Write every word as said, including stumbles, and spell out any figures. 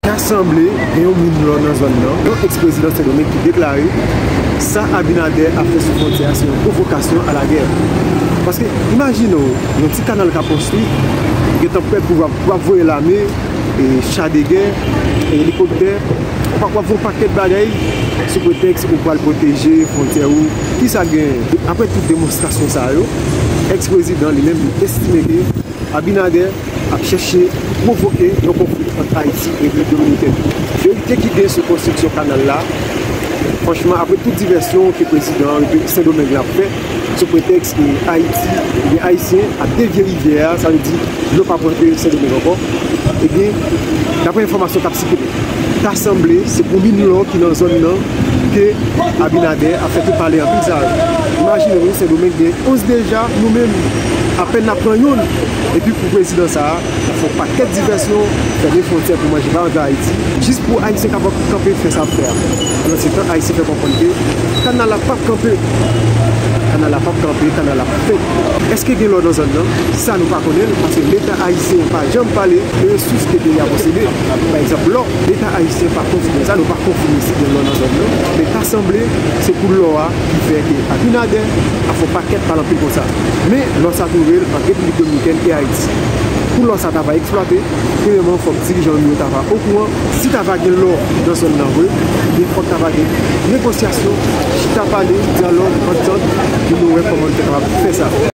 Ta sanble gen yon min lò nan zòn nan, yon eks-prezidan Sendomeng ki deklare sa Abinader ap fè sou fwontyè a se yon pwovokasyon a lagè. Paske, imajine w, yon ti kanal k ap konstwi, ou gentan prè pou w ap, w ap voye lame, e cha de gè, e elikoptè, w ap, w ap voye yon pakèt bagay sou pretèks ou pral pwoteje fwontyè ou. Kisa k genyen? Apre tout demonstrasyon sa yo, eks-prezidan li menm li estime ke Abinader ap chèche pwovoke yon konfli ant Ayiti e Repiblik Dominikèn. Verite ki gen sou konstriksyon kanal la, franchman, apre tout divèsyon ke prezidan Repiblik Sendomeng la ap fè, sou pretèks ke Ayiti, oubyen Ayisyen, ap devye rivyè a, sa vle di, dlo p ap rantre Sendomeng ankò, ebyen, daprè enfòmasyon k ap sikile, ta sanble se pou min lò ki nan zòn nan ke Abinader ap fè tout pale anpil sa yo. Imajine w, Sendomeng gen onz deja, nou menm, apèn n ap pran youn. Epi pou prezidan sa a, fè yon pakèt divèsyon, fèmen fwontyè pou manje pa rantre Ayiti, jis pou Ayisyen kapab kanpe fè sa ap fè a. Pandansetan, Ayisyen fè konprann ke kanal la p ap kanpe. Kanal la p ap kanpe, kanal la p ap fèt. Èske gen lò nan zòn nan? Sa nou pa konnen l, paske Leta ayisyen pa janm pale de resous ke peyi a posede. Pa egzanp, lò. Leta ayisyen pa konfime sa, nou pa konfime si gen lò nan zòn nan. Men ta sanble se pou lò a ki fè ke Abinader ap fè yon pakèt pale anpil konsa. Men lò sa twouve l ant Repiblik Dominikèn e Ayiti. Pou lò sa ta va eksplwate, premyèman, fòk dirijan nou yo ta va okouran. Si ta va gen lò nan zòn nan vre, ebyen, fòk ta va gen negosyasyon, chita pale, dyalòg, antant, pou nou wè kòman nou te kapab fè sa.